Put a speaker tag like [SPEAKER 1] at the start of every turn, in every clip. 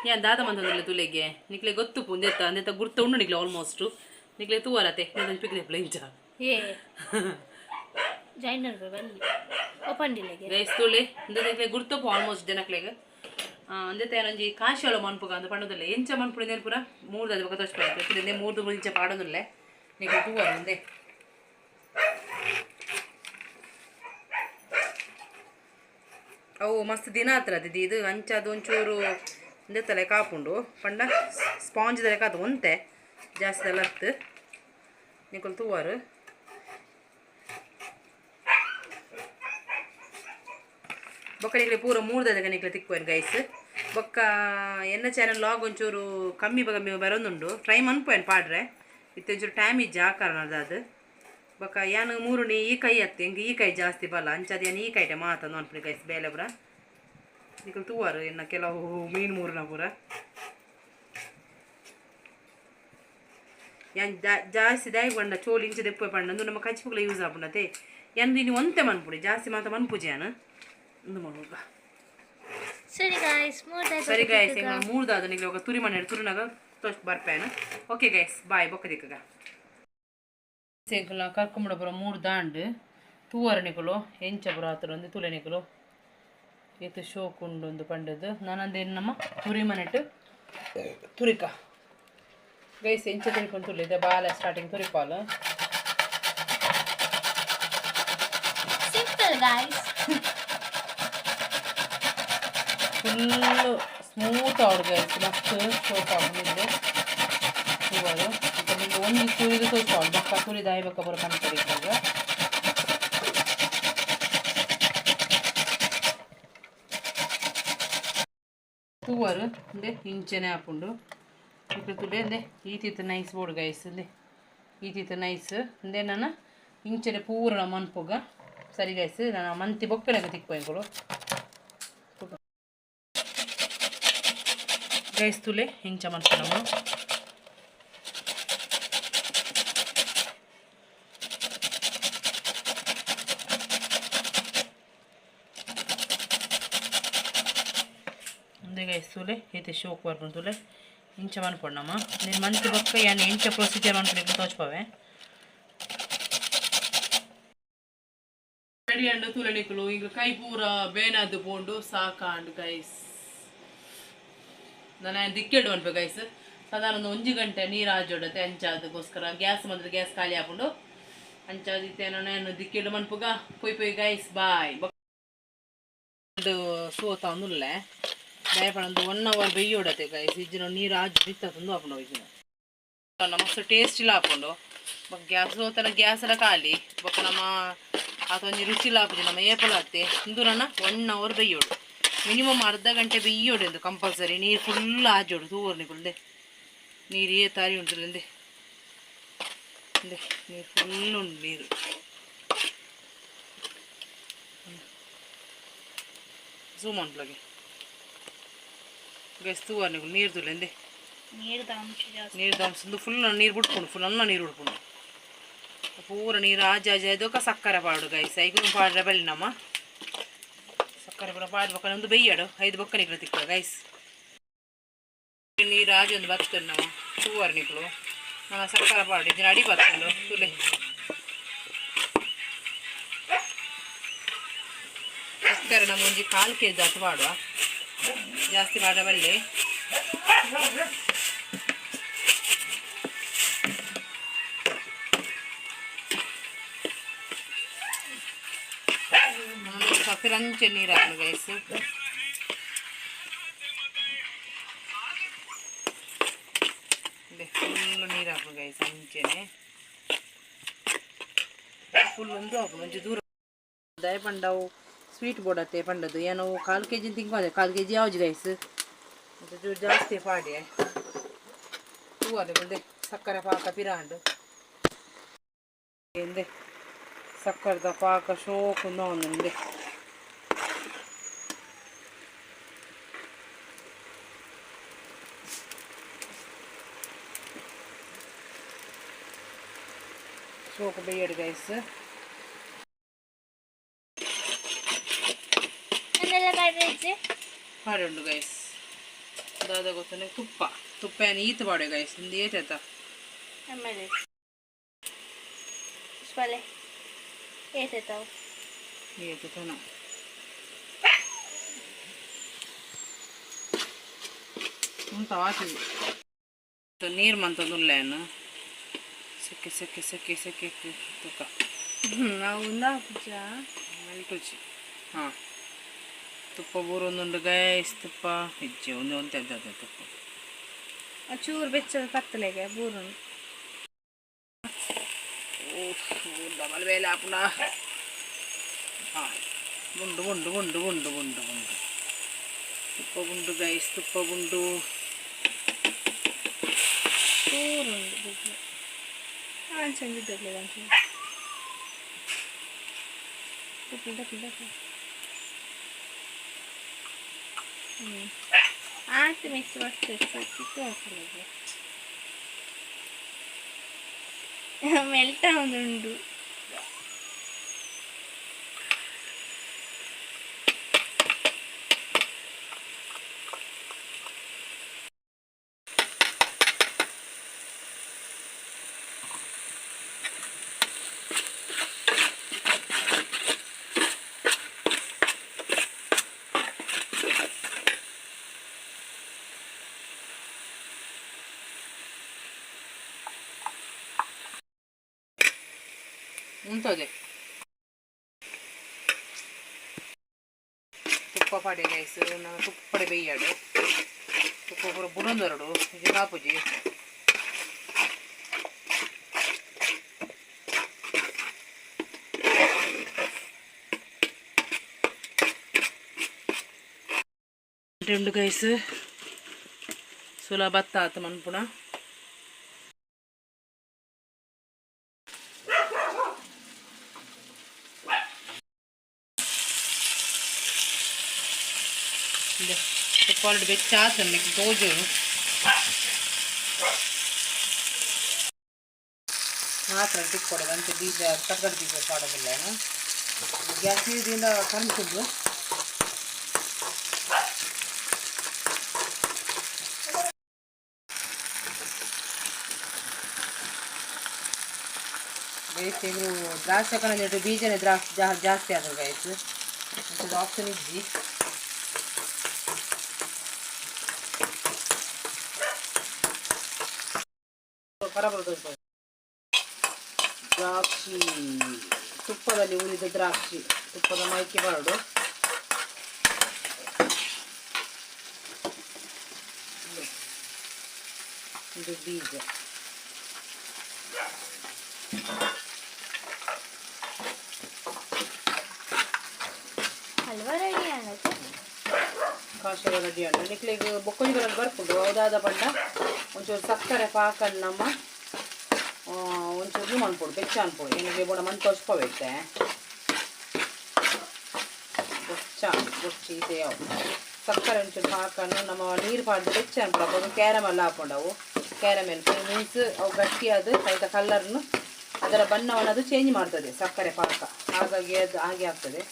[SPEAKER 1] ಯಾನ್ ದಾದ ಮಂತೊಂದುಲ್ಲೆ ತುಲೆಗೆ ನಿಕ್ಲೆ ಗೊತ್ತುಪ್ಪು ಉಂದೆತ್ತ ಅಂದೆತ್ತ ಗುರ್ತ ಉಂಡು ನಿಕ್ಲೆ ಆಲ್ಮೋಸ್ಟ್ ನಿಕ್ಲೆ ತೂವರತೆ ಒಂಜಿ ಪಿಕ್ ದೆಪ್ಪುಲೆ ಇಂಚ.
[SPEAKER 2] ಏ ಜಾಯಿನ್ ಬಲ್ಲಿ ಓಪನ್ ಡಿಲೆಗೆ.
[SPEAKER 1] ಗೈಸ್ ತೂಲೆ ಉಂದೆತ್ತ ನಿಕ್ಲೆ ಗುರ್ತಪ್ಪು ಆಲ್ಮೋಸ್ಟ್ ಜನಕ್ಲೆಗ್. ಅಂದೆತ್ತ ಏನೊಂಜಿ ಕಾಶಿಯೊಳ ಮನ್ಪುಗ ಅಂದ್ ಪಂಡೊಂದುಲ್ಲೆ ಎಂಚ ಮನ್ಪುನಿ ಪೂರ ಮೂರ್ದ ಬೊಕ ತೋಜ್ಪಾಯೆರ್ ಇಂದೆ ಮೂರ್ದು ಇಂಚ ಪಾಡೊಂದುಲ್ಲೆ ನಿಕ್ಲೆ ತೂವರ್ ಉಂದೆ. ಅವು ಮಸ್ತ್ ದಿನ ಆತ್ರ ಇದು ಅಂಚ ಅದು ಒಂಚೂರು ಉಂದೆತ್ತ ಲೆಕ್ಕ ಆಪುಂಡು ಪಂಡ ಸ್ಪಾಂಜ್ ಲೆಕ್ಕ ಅದು ಒಂತೆ ಜಾಸ್ತಿ ಎಲ್ಲ ಅತ್ತು ನಿಕುಲು ತೂವರ್. ಬೊಕ್ಕ ನಿಕ್ಲೆ ಪೂರ ಮೂರ್ದದಗ ನಿಕ್ಲೆ ತಿಕ್ಕುವೆರ್ ಗೈಸ್. ಬೊಕ್ಕ ಎನ್ನ ಚಾನಲ್ ಲಾಗ್ ಒಂಚೂರು ಕಮ್ಮಿ ಕಮ್ಮಿ ಬರೋದುಂಡು ಟ್ರೈ ಮನ್ಪುವೆನ್ ಪಾಡ್ರೆ ಇತ್ತೆ ಒಂಚೂರು ಟೈಮ್ ಇಜ್ಜಿ ಆ ಕಾರಣದ ಅದು. ಬೊಕ್ಕ ಯಾನ್ ಮೂರುನಿ ಈ ಕೈ ಅತ್ತೆ ಎಂಕ್ ಈ ಕೈ ಜಾಸ್ತಿ ಬಲ ಅಂಚಾದ್ ಯಾನ್ ಈ ಕೈಟೆ ಮಾತ ಮನ್ಪುನಿ ಗೈಸ್ ಬೇಲೆ ಪೂರ. ನಿಕುಲು ತೂವರ್ ಎನ್ನ ಕೆಲವು ಮೀನ್ ಮೂರುನ ಪೂರ. ಯಾನ್ ಜಾಸ್ತಿ ದಾಯೆಗ್ ಪಂಡ ಚೋಲಿ ಇಂಚ ದೆಪ್ಪುವೆ ಪಂಡ ಉಂದು ನಮ್ಮ ಕಜ್ಪುಗ್ಲ ಯೂಸ್ ಆಪುಂಡತೆ. ಯಾನ್ ಇನಿ ಒಂತೆ ಮನ್ಪುನಿ ಜಾಸ್ತಿ ಮಾತ ಮನ್ಪುಜಿ ಯಾನ್ ಉಂದು ಮನ್ಪುಗ.
[SPEAKER 2] ಸರಿ ಗಾಯ್ಸ್ ಮೂರ್ದ.
[SPEAKER 1] ಸರಿ ಗೈಸ್ ಎಂಕ್ ಮೂರ್ದಾದ ನಿಕ್ಲೆ ఒక ತುರಿ ಮಣ್ಣು ತುರಿನಾಗ ತೋಚ್ ಬರ್ಪೇನು. ಓಕೆ ಗೈಸ್ ಬಾಯ್ ಬೊಕ್ಕ ದಿಕ್ಕಗ. ಎಂಕಲ್ನ ಕರ್ಕೊಂಬುಡ ಪೂರ ಮೂರು ದಾಂಡ್ ತೂವರ ನಿಕುಲು ಎಂಚ ಪೂರ ಆತುಂಡು ಅಂದ್ ತೂಲೆ ನಿಕುಲು ಏತ್ ಶೋಕ್ ಉಂಡು ಅಂದ್ ಪಂಡದು ನಾನಂದೇನು ನಮ್ಮ ತುರಿ ಮನೆಟ್ ತುರಿಕ ಗೈಸ್ ಎಂಚ ತುರಿಪುಂಡು ತುಲೆ ಇದೆ ಬಾಲ ಸ್ಟಾರ್ಟಿಂಗ್ ತುರಿಪಾಲು.
[SPEAKER 2] Simple guys.
[SPEAKER 1] Full smooth ಆವಡ್ ಗೈಸ್ ಮಸ್ತ್ ಶೋಕ್ ಆಪುಂಡು ತೂವರ್. ಇತ್ತೆ ಒಂಜಿ ತುರಿದು ತೋಜ್ಪಾವೊಡು ಬೊಕ್ಕ ತುರಿದ ಆಯಿ ಬೊಕ್ಕ ಪೂರ ಪನ್ಪೆರ್ ಇಕ್ಲೆಗ್. ತೂವರ್ ಉಂದೆ ಇಂಚನೆ ಆಪುಂಡು ಇತ್ತೆ ತೂಲೆ ಉಂದೆ ಈತ್ ನೈಸ್ ಬೋಡು ಗೈಸ್ ಉಂದೆ ಈತ್ ನೈಸ್ ಉಂದೆ ನನ ಇಂಚನೆ ಪೂರ ಮನ್ಪುಗ. ಸರಿ ಗೈಸ್ ನನ ಮಂತಿ ಬೊಕ್ಕನೆಗ್ ತಿಕ್ಕುವ ಎಂಕುಲು. ಗೈಸ್ ತೂಲೆ ಇಂಚ ಮನ್ಪುನವು ಉಂದೆ ಗೈಸ್ ತೂಲೆ ಈತೆ ಶೋಕ್ ಬರ್ಪುಂಡು ತೂಲೆ ಇಂಚ ಮನ್ಪೊಡು ನಮ. ಉಂದೆನ್ ಮಂತಿ ಬೊಕ್ಕ ಯಾನ್ ಎಂಚ ಪ್ರೊಸೀಜರ್ ಮನ್ಪುನಿ ತೋಜ್ಪಾವೆ. ರೆಡಿ ಅಂಡ್ ತೂಲೆ ನಿಕುಲು ಇಂಕ್ ಕೈ ಪೂರ ಬೇನಾದ್ ಪೋಂಡು ಸಾಕಾಂಡ್ ಗೈಸ್. ನನ ದಿಕ್ಕೆಡು ಮನ್ಪೆ ಗೈಸ್ ಸಾಧಾರಣ ಒಂದು ಒಂಜಿ ಗಂಟೆ ನೀರು ಆಜೋಡತೆ ಅಂಚಾದಕ್ಕೋಸ್ಕರ ಗ್ಯಾಸ್ ಮಂತ್ರ ಗ್ಯಾಸ್ ಖಾಲಿ ಆಪುಂಡು ಅಂಚಾದ್ ಇತ್ತೆ ನಾನು ದಿಕ್ಕೆಡು ಮನ್ಪುಗ ಪೋಯ್ ಪೋಯ್ ಗೈಸ್ ಬಾಯ್. ಸೋತ ಉಲ್ಲೆ ದಾಯೆ ಪಂಡ 1 ಅವರ್ ಬೆಯ್ಯೋಡತೆ ಗೈಸ್ ಇಜ್ಜಿನ ನೀರು ಆಜ್ ಬಿತ್ತ ತುಂದು ಆಪುಂಡು ಇಜ್ಜಿನ ಮಸ್ತ್ ಟೇಸ್ಟ್ ಇಲ್ಲ ಆಪುಂಡು. ಬೊಕ್ಕ ಗ್ಯಾಸ್ ಸೋತನ ಗ್ಯಾಸ್ ಎಲ್ಲ ಖಾಲಿ ಬೊಕ್ಕ ನಮ್ಮ ಆತ ಒಂಜಿ ರುಚಿಲ ಆಪುಜಿ ನಮ್ಮ ಏಪಲ ಅತ್ತೆ. ಇಂದು ನನ್ನ 1 ಅವರ್ ಬೆಯ್ಯೋಡು ಮಿನಿಮಮ್ ಅರ್ಧ ಗಂಟೆ ಬೆಯ್ಯೋಡು ಎಂದು ಕಂಪಲ್ಸರಿ ನೀರು ಫುಲ್ ಆಜೋಡು ತೂವರ್ ನಿಕುಲ್ದೆ ನೀರು ಏ ತಾರಿ ಉಂಟು ಇಂದೆ ಇಂದೆ ನೀರು ಫುಲ್ ಉಂಟು ನೀರು ಝೂಮ್ ಅನ್ಪ್ಲಗೆ ಗೈಸ್ ತೂವರ್ ನಿಕುಲು ನೀರು ತೂಲೆ ಇಂದೆ.
[SPEAKER 2] ನೀರ್ದ ಅಂಶ ಜಾಸ್ತಿ.
[SPEAKER 1] ನೀರು ಅಂಶ ಫುಲ್ ನೀರು ಬಿಟ್ಕೊಂಡು ಫುಲ್ ಅನ್ನ ನೀರು ಬಿಟ್ಕೊಂಡು ಪೂರ ನೀರು ಆಜಿ ಆಜಿ ಆಯ್ದೊಕ ಸಕ್ಕರೆ ಪಾಡು ಗೈಸ್ ಐಕು ಪಾಡ್ರೆ ಬಲ್ಲಿ ನಮ್ಮ ಸಕ್ಕರೆ ಪೂರ ಪಾಡ್ಬೇಕ ಒಂದು ಬೆಯ್ಯಡು ಐದು ಬೊಕ್ಕ ನಿಕ್ಲು ತಿಕ್ಕ ಗೈಸ್. ನೀರು ಆಜಿ ಒಂದು ಬರ್ತದೆ ನಾವು ತೂವರ್ ನಿಕ್ಲು ನಮ್ಮ ಸಕ್ಕರೆ ಪಾಡು ಇದನ್ನ ಅಡಿ ಬರ್ತುಂಡು ತುಲೆ ಸಕ್ಕರೆ ನಮ್ಮ ಒಂಜಿ ಕಾಲು ಕೆಜಿ ಆತು ಪಾಡುವ ಜಾಸ್ತಿ ಪಾಡ ಬಲ್ಲೆ. ಅಂಚೆ ನೀರು ಹಾಕಲು ಗೈಸ್ ಫುಲ್ ನೀರು ಹಾಕು ಗೈಸ್ ಅಂಚೆನೆ ಫುಲ್ ಒಂದು ಹಾಕು ಒಂಜಿ ದೂರ ದಾಯ ಪಂಡವು ಸ್ವೀಟ್ ಬೋಡತ್ತೆ ಪಂಡದು ಏನೋ ಕಾಲು ಕೆ ಜಿ ತಿಂಕ್ ಕಾಲು ಕೆ ಜಿ ಯಾವ್ದು ಗೈಸ್ ಚೂರು ಜಾಸ್ತಿ ಪಾಡಿ ಹೂವಲ್ಲ ಬಂದೆ ಸಕ್ಕರೆ ಪಾಕ ಪಿರಾಂಡು ಎಂದೆ ಸಕ್ಕರೆದ ಪಾಕ ಶೋಕು ಒಂದೆ ಶೋಕು ಬೇಯಡು ಗೈಸ್.
[SPEAKER 2] ಎಂದೆಲ್ಲ ಪಾಡ್ರೆ?
[SPEAKER 1] ಪಾಡುಂಡು ಗೈಸ್. ದಾದ ಗೊತ್ತನೆ ತುಪ್ಪ ತುಪ್ಪ ಏನು ಈತ ಪಾಡೆ ಗೈಸ್ ಇಂದು ಏಟಾಯ್ತಾ.
[SPEAKER 2] ಆಮೇಲೆ ಸ್ಪಲೆ ಏತಾವು.
[SPEAKER 1] ಏತು ತನ ಉಂಟ ಆತಿದೆ ನೀರು ಮಂತದುಲ್ಲೇನು ಸೆಕೆ ಸೆಕೆ ಸೆಕೆ ಸೆಕೆ ತುಕ್ಕ.
[SPEAKER 2] ನಾವು ಉಂದಾಪುಜ.
[SPEAKER 1] ರುಚಿ ಹಾಂ ತುಪ್ಪ ಬೂರೊಂದುಂಡು ಗೈಸ್. ತುಪ್ಪ ಇಜ್ಜೆ ಒಂದು ಒಂದು ಎಂತ ತುಪ್ಪ.
[SPEAKER 2] ಚೂರು ಬೆಚ್ಚದ ಪತ್ತಲೆಗೆ ಬೂರುಂಡು.
[SPEAKER 1] ಡಬಲ್ ಬೇಲೆ ಆಪುಂಡ. ಹಾಂ ಗುಂಡು ಗುಂಡು ಗುಂಡು ಗುಂಡು ಗುಂಡು ಗುಂಡು ತುಪ್ಪ ಗುಂಡು ಗೈಸ್, ತುಪ್ಪ ಗುಂಡು.
[SPEAKER 2] ಚೂರುಂಡು ಅಂಚಂದಿದ್ದಲ್ಲ ಅಂಚ ದಪ್ಪಿ ದಪ್ಪಿ ದಪ್ಪಿ. ಹ್ಞೂ ಆಯ್ತು, ಮಿಕ್ಸ್ ಬರ್ತದೆ ಚಿಕ್ಕ ಹಾಕಲಿಗೆ ಮೆಲ್ಟ್ ಉಂಡು.
[SPEAKER 1] ಉಂಟದೆ ತುಪ್ಪ ಪಾಡೆ ಗೈಸ್. ನಾನು ತುಪ್ಪಡೆ ಬೇಯಾಡು ತುಪ್ಪ ಪೂರ ಬುಡೊಂದರಡು ಇದು ಕಾಪುಜಿ. ಉಂಡು ಗೈಸ್. ಸುಲಭ ಆತು ಮನ್ಪುಣ. ತುಪ್ಪ ಆಲ್ರೆಡಿ ಬೆಚ್ಚ ಆತು ನಿಮಗೆ ತೋಜು ಮಾತ್ರ ತಿಕ್ಕೊಡೋದು ಅಂಚೆ ಬೀಜ ತಕ್ಕಡಿ ಬೀಜ ಪಾಡೋದಿಲ್ಲ. ಗ್ಯಾಸ್ ಇದರಿಂದ ಕಣ್ಸುದು. ಗೈಸ್, ಇವರು ದ್ರಾಕ್ಷಿ ಕಣ ಬೀಜನೇ ದ್ರಾಕ್ಷಿ ಜಾಸ್ತಿ ಆದ್ರೆ ಗೈಸ್ ಆಪ್ಷನ್ ಇಜ್ಜಿ. ಬರಬಾರ್ದು. ದ್ರಾಕ್ಷಿ ತುಪ್ಪದಲ್ಲಿ ಹುರಿದ ದ್ರಾಕ್ಷಿ ತುಪ್ಪದ ಮೈಕೆ ಬರಡು. ಇದು ಬೀಜ.
[SPEAKER 2] ಹಲ್ವಾ ರೆಡಿ ಆಗುತ್ತೆ.
[SPEAKER 1] ಕಾಶವ ರೆಡಿ ಉಂಟು. ನಿಕ್ಲೆಗ್ ಬೊಕ್ಕೊಂಜಿ ಕಲರ್ ಬರ್ಪುಂಡು ಹೌದಾದ ಪಂಡ ಒಂಚೂರು ಸಕ್ಕರೆ ಪಾಕನ್ ನಮ್ಮ ಒಂಚೂರು ಮನ್ಪೊಡು, ಬೆಚ್ಚ ಅನ್ಪೊಡು. ಏನಿಗೆ ಬೋಡ ಮನ್ ತೋಚ್ಕೋಬೇಕೆ ಬೊಚ್ಚ ಬೊಚ್ಚಿ ಈತೆ ಯಾವ ಸಕ್ಕರೆ ಒಂಚೂರು ಪಾಕನ್ನು ನಮ್ಮ ನೀರು ಪಾಡ್ದು ಬೆಚ್ಚ ಅನ್ಪೊಡು. ಅವಾಗ ಕ್ಯಾರಮೆಲ್ ಹಾಕೊಂಡವು. ಕ್ಯಾರಮೆಲ್ ಮೀನ್ಸ್ ಅವು ಗಟ್ಟಿಯಾದ ಐತ ಕಲರ್ನು ಅದರ ಬಣ್ಣವನ್ನು ಅದು ಚೇಂಜ್ ಮಾಡ್ತದೆ ಸಕ್ಕರೆ ಪಾಕ. ಹಾಗಾಗಿ ಅದು ಹಾಗೆ ಆಗ್ತದೆ.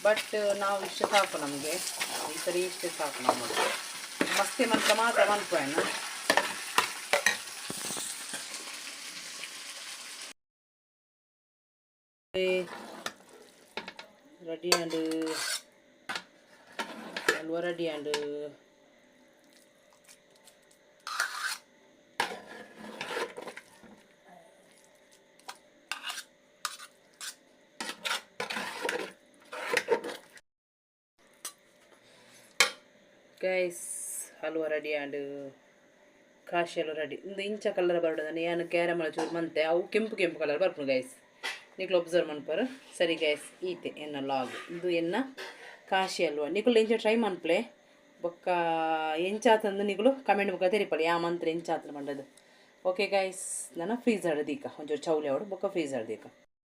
[SPEAKER 1] ಬಟ್ ನಾವು ಇಷ್ಟು ಸಾಕು ನಮಗೆ. ಈ ಸರಿ ಇಷ್ಟು ಸಾಕು ನಮಗೆ. ಮಸ್ತಿ ಮಂತ್ರ ಮಾತ್ರ ಮನ್ಪೇಣ. Ready and halwa ready and guys, halwa ready and Kashi halwa ready. ಇಂದು ಇಂಚ ಕಲರ್ ಬರೋದು ಏನು ಕ್ಯಾರಮಲ್ ಚೂರು ಮಂತೆ ಅವು ಕೆಂಪು ಕೆಂಪು ಕಲರ್ ಬರ್ಪುಂಡು ಗೈಸ್. ನಿಕ್ಲು ಒಬ್ಸರ್ವ್ ಮನ್ಪರು. ಸರಿ ಗೈಸ್, ಈತೆ ಎನ್ನ ಲಾಗ್. ಇಂದು ಎನ್ನ ಕಾಶಿ ಹಲ್ವ. ನಿಕುಲು ಎಂಚ ಟ್ರೈ ಮನ್ಪ್ಲೆ. ಬೊಕ್ಕ ಎಂಚಾತಂದು ನಿಕುಲು ಕಮೆಂಟ್ ಬೊಕ್ಕ ತೆರಿಪಲೆ ಯಾ ಮಂತ್ರ ಎಂಚಾತ್ರ ಪಂಡದು. ಓಕೆ ಗೈಸ್, ನನ್ನ ಫ್ರೀಜರ್ ದೀಕ ಒಂಚೂರು ಚೌಲಿ ಅವಡು ಬೊಕ್ಕ ಫ್ರೀಜರ್ ದೀಕ.